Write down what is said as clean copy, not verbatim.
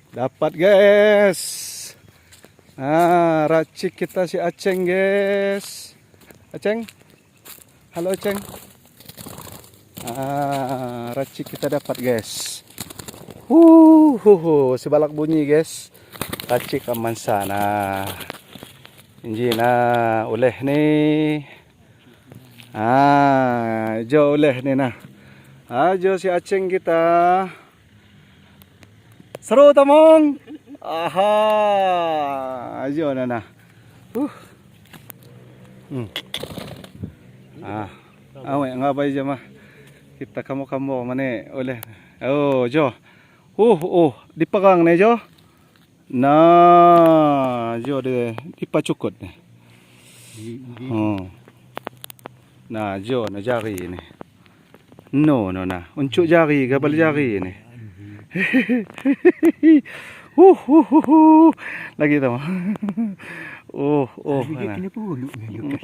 Dapat, guys. Ah, racik kita si Aceng, guys. Aceng. Halo, Aceng. Ah, racik kita dapat, guys. Sebalak bunyi, guys. Racik aman sana. Inji nah oleh ni. Ah, jo oleh ni nah. Ajo si Aceng kita. Seru tamong. Aha, ajo nah nah. Ah, awek ngabai je mah. Kita kamu-kamu mana oleh. Oh, jo. Oh, dipegang ni jo. Nah, jo dia dipacukut ni. Oh. Nah, jo na jari ni. No, no, nah. Uncuk jari, gabal jari ni. Lagi tahu. Oh. Nah. Nah. Kena puluk ni.